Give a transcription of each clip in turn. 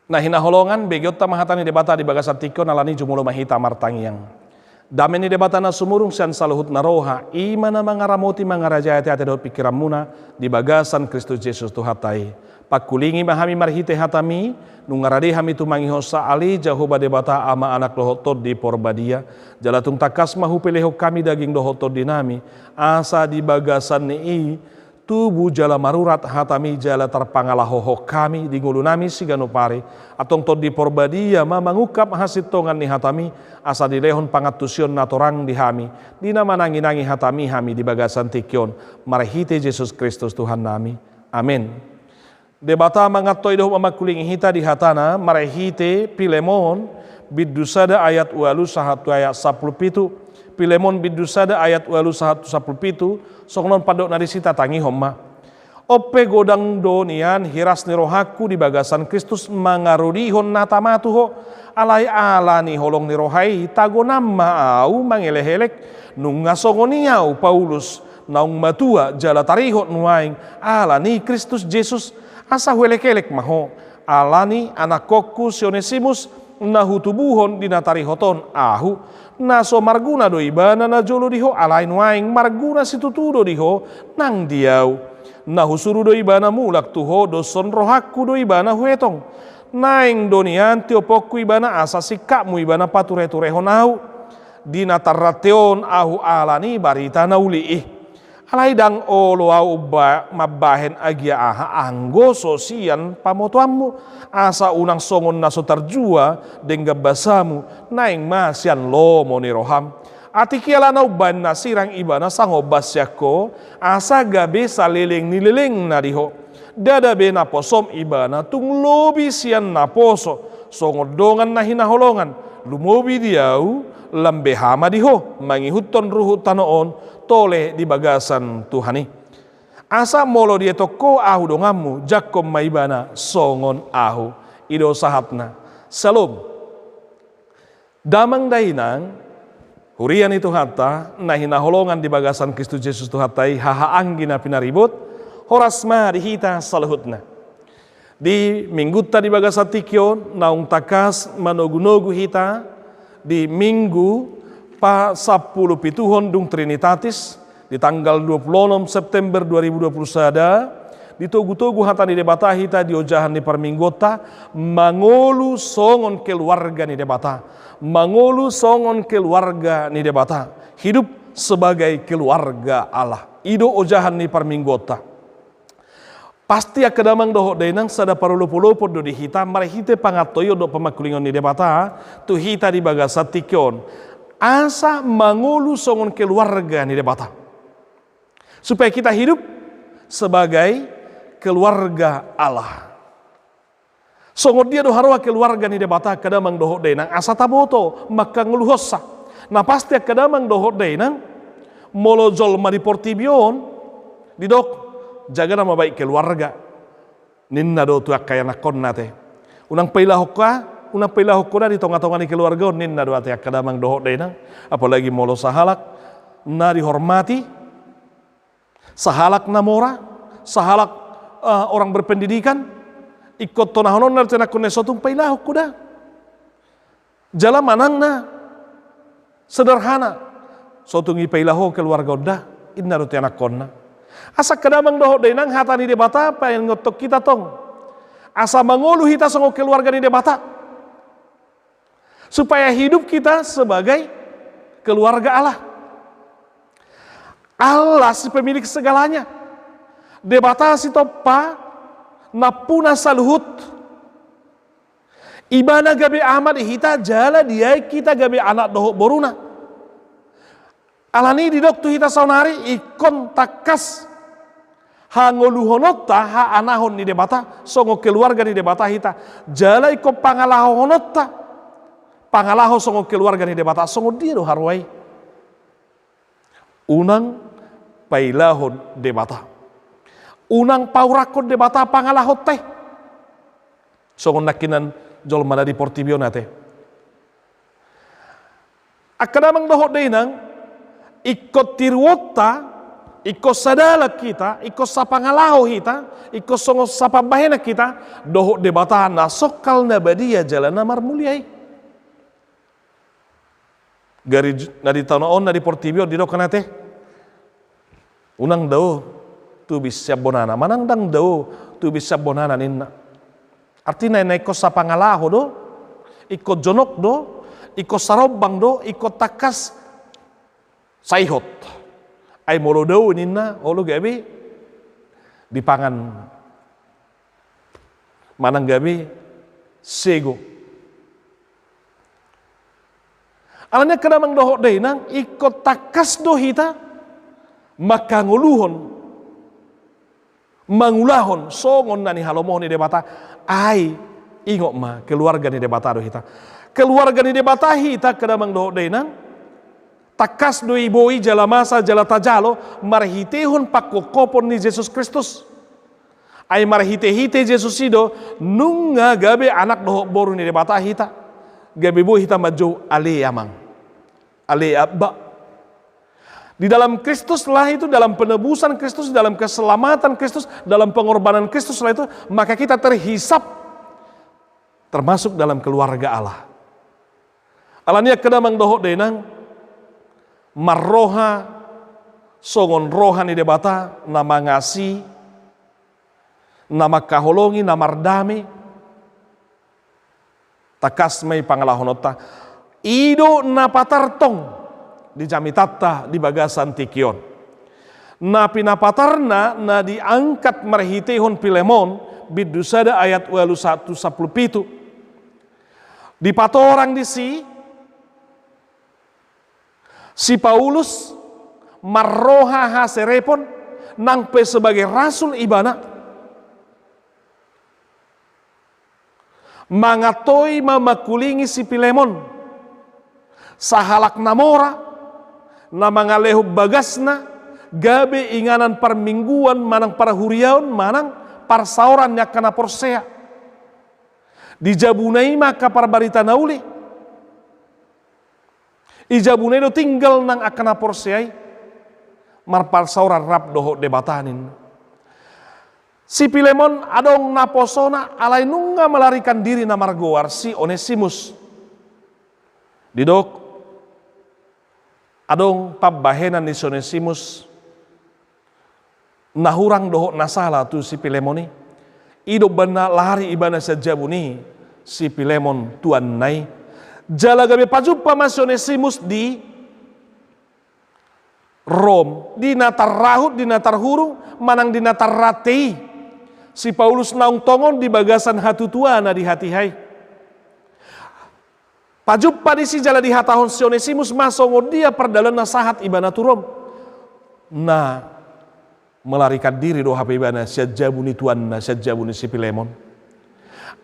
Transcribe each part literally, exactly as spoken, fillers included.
Na hinaholongan, begeonta ma hata ni Debata di bagasan tingki on, alani i jumolo ma hita martangiang. Dame ni Debata na sumurung sian saluhut na roha, i ma na mangaramoti mangarajai ateate dohot pingkiranmuna di bagasan Kristus Jesus Tuhanta i. Pangkulingi ma hami marhite hataMi, nunga rade hami tumangihonsa, ale Jahowa Debata, Ama, Anak dohot Tondi Porbadia, jala tung tangkas ma hupelehon hami daging dohot tondinami, asa di bagasan ni i tubu jala marurat hataMi jala tarpangalaho hami di ngolunami siganup ari. Antong Tondi Porbadia ma mangungkap hasintongan ni hataMi, asa dilehon pangantusion na torang di hami, di na mananginangi hataMi hami di bagasan tingki on, marhite Jesus Kristus Tuhannami. Amen. Debata mangantoi dohot mamangkulingi hita di hatana marhite Pilemon, bindu sada ayat ualu sahat tu ayat sampulu pitu. Pilemon bindu sada ayat ualu sahat tu sampulu pitu, songon on pandok na disi, tatangihon ma. On pe godang do nian hiras ni rohangku di bagasan Kristus mangaruhon na tama tu ho, alai ala ni holong ni roha i tagonan ma ahu mangelekelek, nunga songon i ahu Paulus, naung matua jala tarihot nuaeng ala ni Kristus Jesus, asa huelekelek ma ho. Ala ni anakkonku si Onesimus, na hutubuhon di na tarihot on ahu, na so marguna do ibana najolo di ho, alai nuaeng marguna situtu do di ho nang di ahu. Na husuru do ibana mulak tu ho, doshon rohangku do ibana huetong. Naeng do nian tiopkonku ibana asa singkapmu ibana patureturehon ahu di na tarrante on ahu ala ni barita na uli i. Alai ndang olo ahu ba-, mambahen agia aha anggo so sian pamotoanmu, asa unang songon na so tarjua denggan basamu, naeng ma sian lomo ni roham. Atik i ala na umbahen na sirang ibana sangombas sian ho, asa gabe saleleng ni lelengna di ho. Ndada be naposom ibana tung lobi sian naposo, songon dongan na hinaholongan, lumobi di ahu, lam beha ma di ho, mangihuthon ruhut tano on, tole di bagasan Tuhan i. Asa molo dietong ho ahu donganmu, jangkon ma ibana songon ahu. I do sahatna. Syalom. Damang dainang, huria ni Tuhanta, na hinaholongan di bagasan Kristus Jesus Tuhanta i, haha anggi na pinaribot, horas ma di hita saluhutna. Di minggunta di bagasan tingki on, naung tangkas manogunogu hita, di minggu pasampulupituhon dung Trinitatis, di tanggal dua puluh enam September dua ribu dua puluh sada, ditogutogu hata ni Debata hita di ojahan ni parmingguonta, mangolu songon keluarga ni Debata. Mangolu songon keluarga ni Debata. Hidup sebagai keluarga Allah. I do ojahan ni parmingguonta. Pasti angka damang dohot dainang sada parolopolopon do di hita, marhite pangantoion dohot pamangkulingon ni Debata, tu hita di bagasan tingki on. Asa mangolu songon keluarga ni Debata. Supaya kita hidup sebagai keluarga Allah. Songon dia do haroa keluarga ni Debata angka damang dohot dainang asa taboto mangkangoluhonsa. Na pasti angka damang dohot dainang, molo jolma di portibi on, didok, jaga nama baik keluarga. Ninna do tu angka ianakkonna ate. Unang pailahon ho, unang pailahon ho na di tongatonga ni keluarga on, ninna do ate angka damang dohot dainang. Apalagi molo sahalak na dihormati, sahalak na mora, sahalak, eh, orang berpendidikan, ingkon tonahononna do tu ianakkonna i, so tung pailahon ho da. Jala manang na sederhana, so tung ipailaho keluarga on da, ninna do tu ianakkonna. Asa angka damang dohot dainang, hata ni Debata paingothon hita tong. Asa mangolu hita songon keluarga ni Debata. Supaya hidup kita sebagai keluarga Allah. Allah si pemilik segalanya. Debata sitompa nampuna saluhut. Ibana gabe ama di hita, jala diaek hita gabe anak dohot boruna. Alani i didok tu hita saonari, ingkon tangkas hangoluhononta haanahon ni Debata, songon keluarga ni Debata hita. Jala ingkon pangalahohononta, pangalaho songon keluarga ni Debata, songon dia do haroa i. Unang pailahon Debata. Unang paurakkon Debata pangalahonta i. Songon nangkinan jolma na di portibi on ate. Angka damang dohot dainang, ingkon tiruonta Ingkon sadalan hita, ingkon sapangalaho hita, ingkon songon sapambahenan hita dohot Debata na songkal, na badia jala na marmulia i. Gari na di tano on, na di portibi on, didok na te, unang dao tubis sian bonana, manang ndang dao tubis sian bonana ninna. Artina na ingkon sapangalaho do, ingkon jonok do, ingkon sarombang do, ingkon tangkas saihut. Ai molo dao ninna, olo gabe dipangan manang gabe sego. Alani angka damang dohot dainang, ingkon tangkas do hita mangkangoluhon, mangulahon songon na nihalomohon ni Debata. Ai ingot ma, keluarga ni Debata do hita. Keluarga ni Debata hita angka damang dohot dainang, tangkas do i boi jala masa jala tajalo marhitehon pangkophopon ni Jesus Kristus. Ai marhitehite Jesus i do nunga gabe anak dohot boru ni Debata hita. Gabe boi hita manjou ale Amang, ale Abba. Di dalam Kristus lah itu, dalam penebusan Kristus, dalam keselamatan Kristus, dalam pengorbanan Kristus lah itu, maka kita terhisap termasuk dalam keluarga Allah. Alani angka damang dohot dainang, marroha songon roha ni Debata na mangasi, na mangkaholongi, na mardame, tangkas ma i pangalahononta. I do na patar tong di jamitanta di bagasan tingki on. Na pinapatarna na diangkat marhitehon Filemon, bindu sada ayat ualu sahat tu sampulu pitu. Dipatorang disi, si Paulus marroha haserepon, nang pe sebagai rasul ibana. Mangantoi ma mangkulingi si Filemon, sahalak na mora, na mangalehon bagasna, gabe inganan parmingguan manang parhuriaon manang parsaoran ni angka na porsea. Di jabuna i ma angka parbarita na uli. Di jabuna i do tinggal nang angka na porsea i marparsaoran rap dohot Debata ninna. Si Filemon adong naposona alai nunga melarikan diri na margoar si Onesimus. Didok, adong pambahenan ni si Onesimus na hurang dohot na sala tu si Filemon i. I do umbahen na lari ibana sian jabun i si Filemon tuanna i. Jala gabe pajumpa ma si Onesimus di Rom, di na tarrahut, di na tarhurung, manang di na tarrante i si Paulus naung tongon di bagasan hatutuana di hatiha i. Pajumpa disi jala dihatahon si Onesimus ma songon dia pardalanna sahat ibana tu Rom. Na melarikan diri do hape ibana sian jabu ni tuanna, sian jabu ni si Filemon.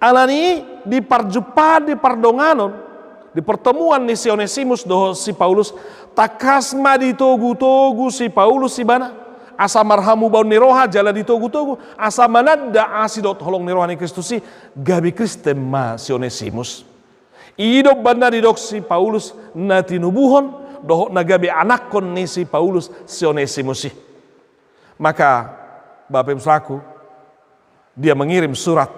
Alani i di parjumpaan, di pardonganon, di pertemuan ni si Onesimus dohot si Paulus, tangkas ma ditogutogu si Paulus ibana asa marhamubaon ni roha jala ditogutogu asa mananda asi dohot holong ni roha ni Kristus i, gabe Kristen ma si Onesimus. I do umbahen na didok si Paulus na tinubuhon dohot na gabe anakkon ni si Paulus si Onesimus i. Maka, Bapak Ibu Saudaraku, dia mengirim surat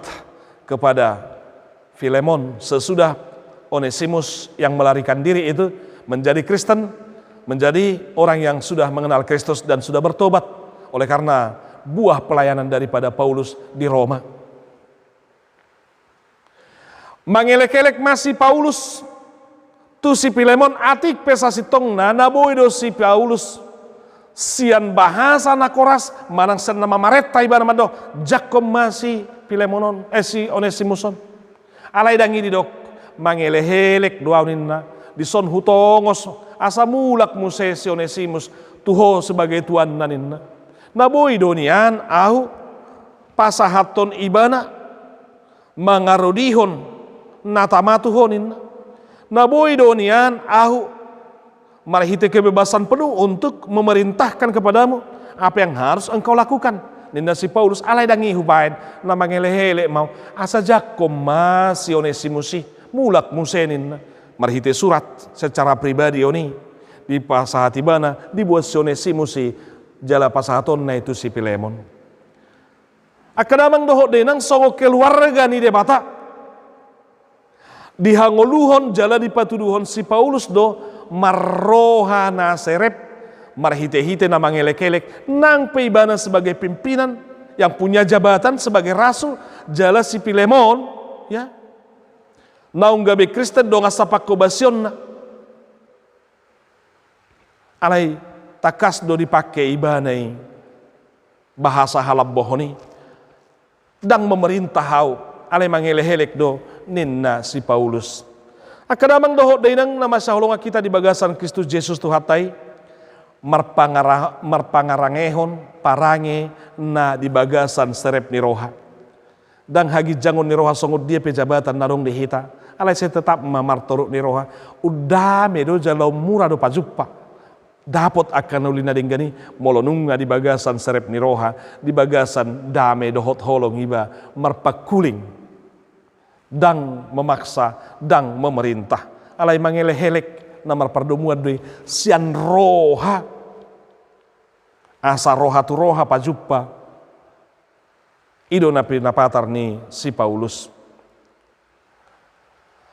kepada Filemon sesudah Onesimus yang melarikan diri itu menjadi Kristen, menjadi orang yang sudah mengenal Kristus dan sudah bertobat oleh karena buah pelayanan daripada Paulus di Roma. Mangelekelek ma si Paulus tu si Filemon, atik pe sasintongna na boi do si Paulus sian bahasa na koras manang sian na mamarenta ibana mandok, jangkon ma si Filemon on, eh, si Onesimus on. Alai ndang i didok, mangelekelek do ahu ninna, dison hutongos asa mulak muse si Onesimus tu ho sebagai tuanna ninna. Na boi do nian ahu pasahathon ibana mangarodihon na tama tu ho ninna. Na boi do nian ahu marhite kebebasan penuh untuk memerintahkan kepadamu apa yang harus engkau lakukan, ninna si Paulus. Alai ndang i hubaen, na mangelekelek ma ahu, asa jangkon ma si Onesimus i, mulak muse ninna. Marhite surat secara pribadi on i dipasahat ibana, dibuat si Onesimus i jala pasahatonna i tu si Pilemon. Angka damang dohot dainang, songon keluarga ni Debata, dihangoluhon jala dipatuduhon si Paulus do marroha na serep, marhitehite na mangelekelek, nang pe ibana sebagai pimpinan, yang punya jabatan sebagai rasul, jala si Pilemon, ya, naung gabe Kristen dongan sapangkobasionna. Alai tangkas do dipangke ibana i bahasa halambohon i. Ndang memerintah ahu, alai mangelekelek do, ninna si Paulus. Angka damang dohot dainang na masihaholongan hita di bagasan Kristus Jesus Tuhanta i, marpangara-, marpangarangehon parange na di bagasan serep ni roha. Ndang haginjangon ni roha songon dia pe jabatan na adong di hita, alai sai tetap ma martoruk ni roha. Undame do jala ummura do pajumpa dapot angka na uli na denggan i, molo nunga di bagasan serep ni roha, di bagasan dame dohot holong iba marpangkuling. Ndang memaksa, ndang memerintah, alai mangelekelek na marpardomuan do i sian roha. Asa roha tu roha pajumpa. I do na pinapatar ni si Paulus.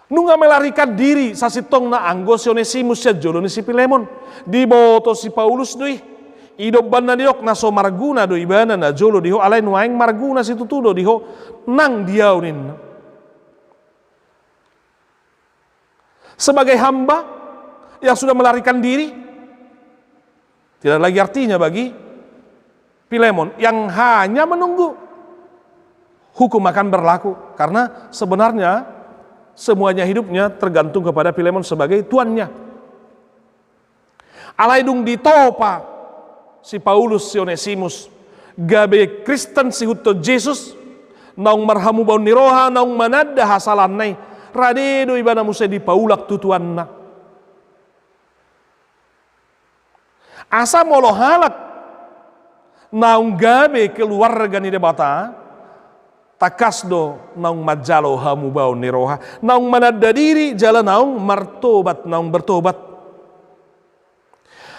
Nunga melarikan diri sasintongna anggo si Onesimus sian jolo ni si Pilemon. Diboto si Paulus do i. I do umbahen na didok na so marguna do ibana na jolo di ho, alai nuaeng marguna situtu do di ho nang di ahu, ninna. Sebagai hamba yang sudah melarikan diri, tidak lagi artinya bagi Pilemon yang hanya menunggu hukum akan berlaku, karena sebenarnya semuanya hidupnya tergantung kepada Pilemon sebagai tuannya. Alai dung ditopa si Paulus si Onesimus gabe Kristen siihuthon Jesus, naung marhamubaon ni roha, naung mananda hasalaanna i, rade do ibana muse dipaulak tu tuanna. Asa molo halak naung gabe keluarga ni Debata, tangkas do naung manjalo hamubaon ni roha, naung mananda diri jala naung martobat, naung bertobat.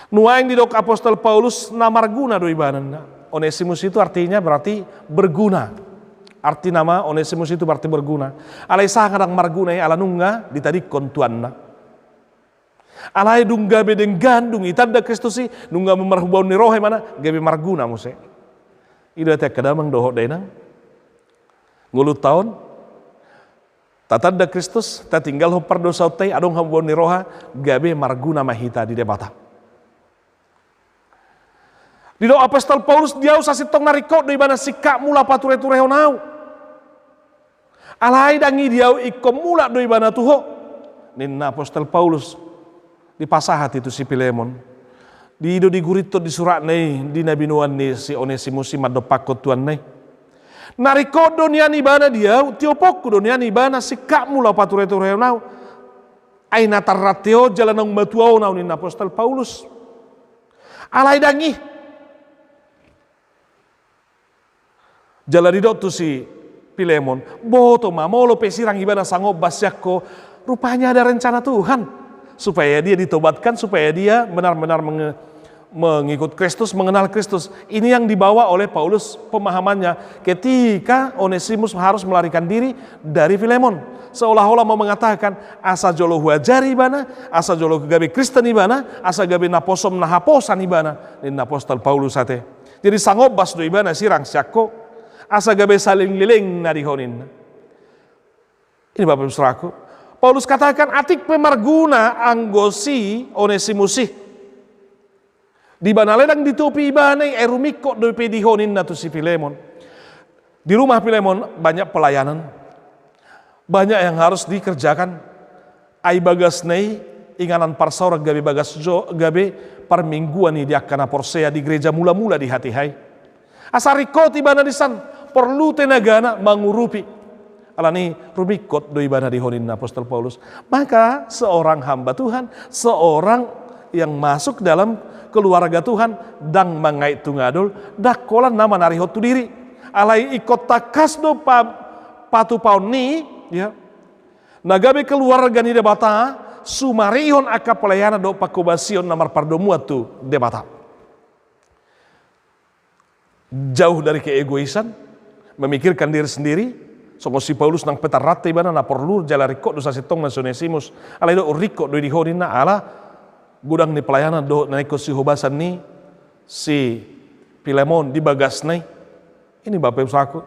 Nuaeng didok apostel Paulus na marguna do ibana, ninna. Onesimus itu artinya berarti berguna. Arti nama Onesimus itu berarti berguna. Alai sanga ndang marguna i ala nunga ditadingkon tuanna. Alai dung gabe denggan, dung ditanda Kristus i, dung gabe marhamubaon ni roha ibana, gabe marguna muse. I do ate angka damang dohot dainang. Ngolunta on, tatanda Kristus, tatinggalhon pardosaonta i, adong hamubaon ni roha, gabe marguna ma hita di Debata. Didok apostel Paulus, di ahu sasintongna ringkot do ibana singkapmu laho patureturehon ahu. Alai ndang i di ahu ingkon mulak do ibana tu ho, ninna apostel Paulus. Dipasahat i tu si Pilemon. Di do digurinta di suratna i di na binoan ni si Onesimus i mandompakhon tuanna i. Na ringkot do nian ibana di ahu, tioponku do nian ibana singkapmu laho patureturehon ahu. Ai na tarrante on jala naung matua on ahu, ninna apostel Paulus. Alai ndang i. Jala didok tu si Pilemon, boto ma molo pe sirang ibana sangombas sian ho, rupanya ada rencana Tuhan. Supaya dia ditobatkan, supaya dia benar-benar menge-, mengikut Kristus, mengenal Kristus. Ini yang dibawa oleh Paulus pemahamannya ketika Onesimus harus melarikan diri dari Pilemon. Seolah-olah mau mengatakan, asa jolo huajari ibana, asa jolo gabe Kristen ibana, asa gabe naposom na haposan ibana, ninna apostel Paulus ate. Jadi sangombas do ibana sirang sian ho, asa gabe saleleng-lelengna di ho, ninna. Ini Bapak Ibu Saudaraku, Paulus katakan atik pe marguna anggo si Onesimus i. Di ibana alai ndang ditopi ibana i, ai rumingkot dope di ho, ninna tu si Pilemon. Di rumah Pilemon banyak pelayanan. Banyak yang harus dikerjakan. Ai bagasna i inganan parsaoran gabe bagas jo, gabe parmingguan i di angka na porsea di gereja mula-mula di hatiha i. Asa ringkot ibana di san, porlu tenagana mangurupi. Alani i rumingkot do ibana di ho, ninna apostel Paulus. Maka seorang hamba Tuhan, seorang yang masuk dalam keluarga Tuhan, ndang mangait tu ngadol, ndang holan na manarihon tu diri. Alai ingkon tangkas do pa-, patupaon ni, ya, na gabe keluarga ni Debata, sumarihon angka pelayanan dohot pangkobasion na marpardomuan tu Debata. jauh dari keegoisan, memikirkan diri sendiri, songon si Paulus nang pe tarrante ibana na porlu jala ringkot do sasintongna si Onesimus, alai do ringkot do i di ho ninna ala godang ni pelayanan dohot na ingkon sihobasan ni si Filemon di bagasna i. Ini Bapak Ibu Saudaraku,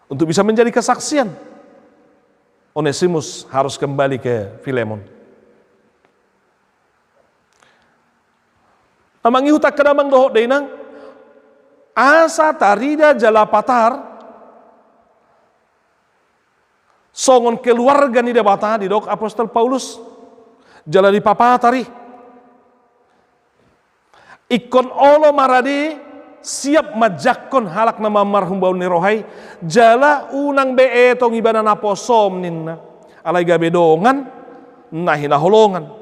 untuk bisa menjadi kesaksian, Onesimus harus kembali ke Filemon. Amang, ihut angka damang dohot dainang, asa tarida jala patar songon keluarga ni Debata didok apostel Paulus, jala dipapatar i. Ingkon olo ma rade siap manjangkon halak na marhumbaon ni roha i, jala unang be etong ibana naposom ninna, alai gabe dongan na hinaholongan.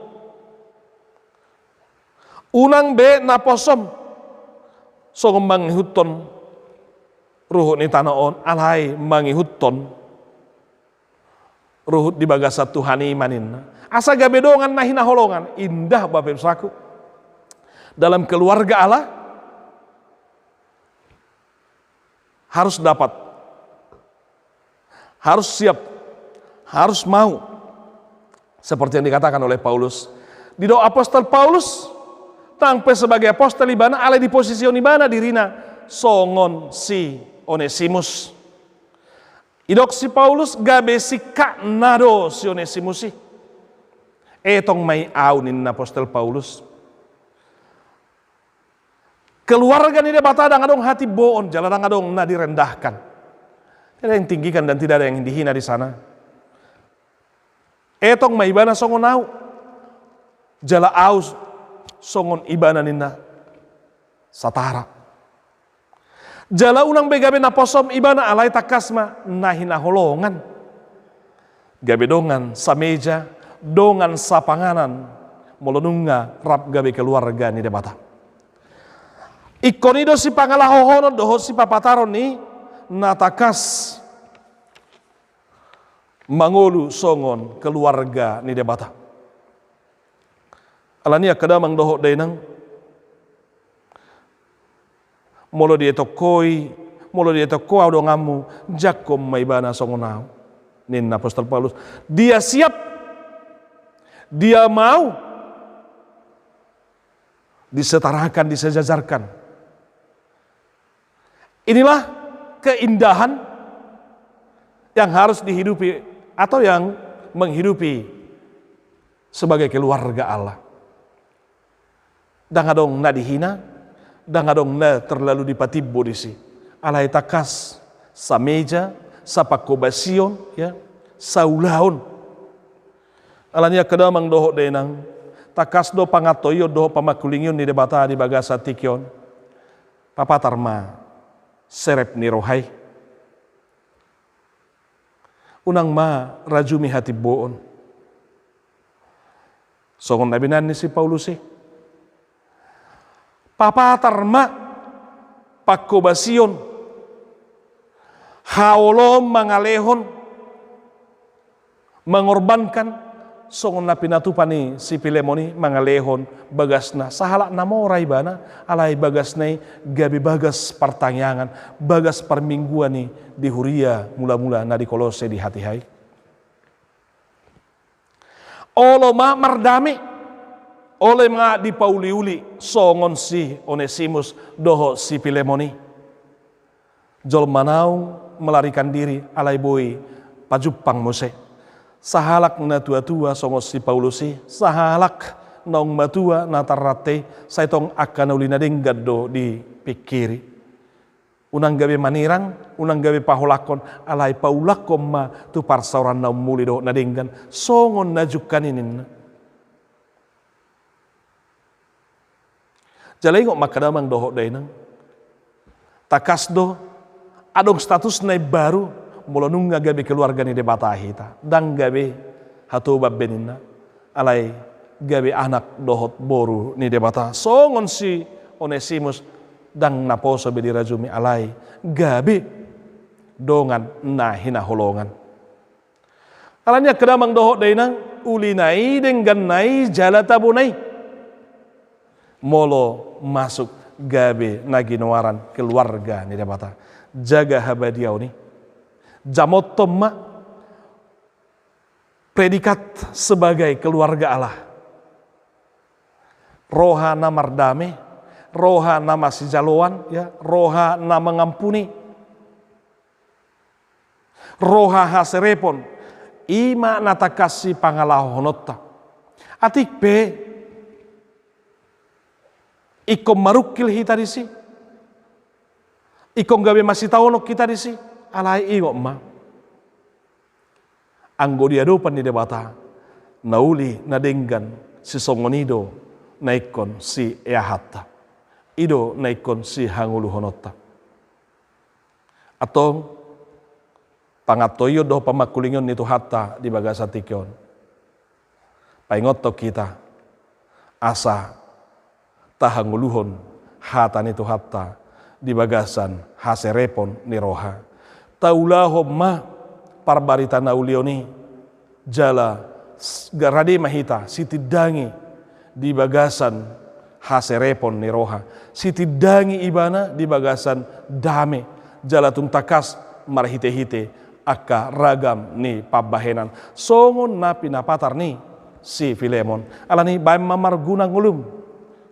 Unang be naposom songon mangihuthon ruhut ni tano on, alai mangihuthon ruhut di bagasan Tuhan i ma ninna. Asa gabe dongan na hinaholongan. Indah, Bapak Ibu Saudaraku. Dalam keluarga Allah harus dapat, harus siap, harus mau. Seperti yang dikatakan oleh Paulus. Didok apostel Paulus, tang pe sebagai apostel ibana, alai diposision ibana dirina songon si Onesimus. Didok si Paulus, gabe singkatna do si Onesimus i. Etong ma i au, ninna apostel Paulus. Keluarga ni Debata ndang adong hatimboon, jala ndang adong na direndahkan. Tidak ada yang tinggikan dan tidak ada yang dihina di sana. Etong ma ibana songon au, jala au songon ibana, ninna, satara. Jala unang be gabe naposom ibana, alai tangkas ma na hinaholongan. Gabe dongan sameja, dongan sapanganan, molo nunga rap gabe keluarga ni Debata. Ingkon i do sipangalahohonon dohot sipapataron ni na tangkas mangolu songon keluarga ni Debata. Alani i angka damang dohot dainang, molo dietong ho i, molo dietong ho au donganmu, jangkon ma ibana songon au, ninna apostel Paulus. Dia siap, dia mau disetarakan, disejajarkan. Inilah keindahan yang harus dihidupi atau yang menghidupi sebagai keluarga Allah. Ndang adong na dihina, ndang adong na terlalu dipatimbo disi. Alai tangkas sameja, sapanghobasion, ya, saulaon. Alani i angka damang dohot dainang, tangkas do pangantoion dohot pamangkulingion ni Debata di bagasan tingki on. Papatar ma serep ni roha i. Unang ma rajumi hatimboon. Songon na binahen ni si Paulus i. Papatar ma panghobasion, haoloon mangalehon, mengorbankan, songon na pinatupa ni si Filemon i, mangalehon bagasna, sahalak na mora ibana, alai bagasna i gabe bagas partangiangan, bagas parmingguan i di huria mula-mula na di Kolose di hatiha i. Olo ma mardame, olo ma dipauliuli songon si Onesimus dohot si Filemon i. Jolma naung melarikan diri alai boi pajumpang muse. Sahalak na tua-tua songon si Paulus i, sahalak naung matua na tarrante i, sai tong angka na uli na denggan do dipingkiri. Unang gabe manirang, unang gabe paholangkon, alai paulakkon ma tu parsaoran na ummuli dohot na denggan, songon na jungkan i ninna. Jala ingot ma angka damang dohot dainang. Tangkas do, adong status na imbaru, molo nunga gabe keluarga ni Debata hita. Ndang gabe hatoban be ninna. Alai gabe anak dohot boru ni Debata. Songon si Onesimus, ndang naposo be dirajumi, alai gabe dongan na hinaholongan. Alani i angka damang dohot dainang, ulina i, dengganna i, jala tabona i. Molo masuk gabe na ginoaran keluarga ni Debata. Jaga habadiaon i. Jamothon ma predikat sebagai keluarga Allah. Roha na mardame, roha na masijaloan, ya, roha na mangampuni, roha haserepon, i ma na tangkas sipangalahohononta. Atik pe, ingkon marungkil hita disi, ingkon gabe masitaonon hita disi, alai ingot ma. Anggo di adopan ni Debata, na uli na denggan sisongon i do na ingkon sieahanta. I do na ingkon sihangoluhononta. Antong, pangantoion dohot pamangkulingion ni Tuhanta di bagasan tingki on. Paingothon hita, asa tahangoluhon hata ni Tuhanta di bagasan haserepon ni roha. Taulahon ma parbarita na uli on i, jala s-, ga rade ma hita sitindangi di bagasan haserepon ni roha, sitindangi ibana di bagasan dame, jala tung tangkas marhitehite angka ragam ni pambahenan, songon na pinapatar ni si Filemon. Alani i baen ma marguna ngolum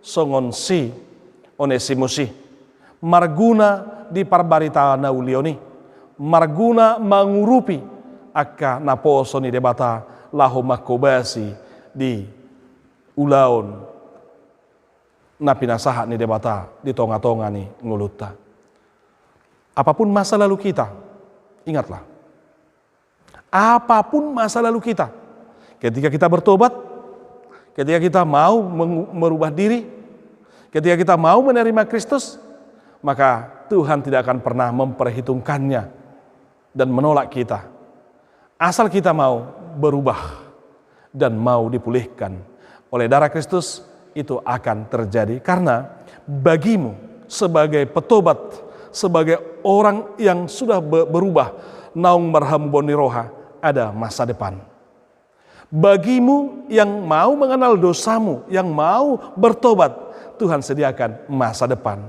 songon si Onesimus i, marguna di parbarita na uli on i, marguna mangurupi angka naposo ni Debata laho manghobasi di ulaon na pinasahat ni Debata di tongatonga ni ngolunta. Apapun masa lalu kita, ingatlah, apapun masa lalu kita, ketika kita bertobat, ketika kita mau mengu-, merubah diri, ketika kita mau menerima Kristus, maka Tuhan tidak akan pernah memperhitungkannya dan menolak kita. Asal kita mau berubah dan mau dipulihkan oleh darah Kristus, itu akan terjadi. Karena bagimu sebagai petobat, sebagai orang yang sudah be-, berubah, naung marhamubaon ni roha, ada masa depan. Bagimu yang mau mengenal dosamu, yang mau bertobat, Tuhan sediakan masa depan.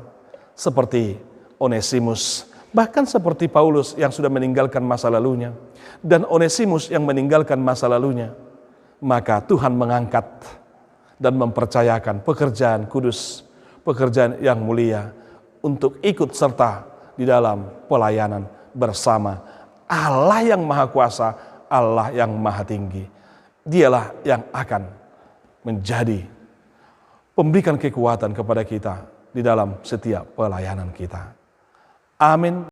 Seperti Onesimus, bahkan seperti Paulus yang sudah meninggalkan masa lalunya, dan Onesimus yang meninggalkan masa lalunya, maka Tuhan mengangkat dan mempercayakan pekerjaan kudus, pekerjaan yang mulia, untuk ikut serta di dalam pelayanan bersama Allah yang Maha Kuasa, Allah yang Maha Tinggi. Dialah yang akan menjadi pemberikan kekuatan kepada kita di dalam setiap pelayanan kita. Amin.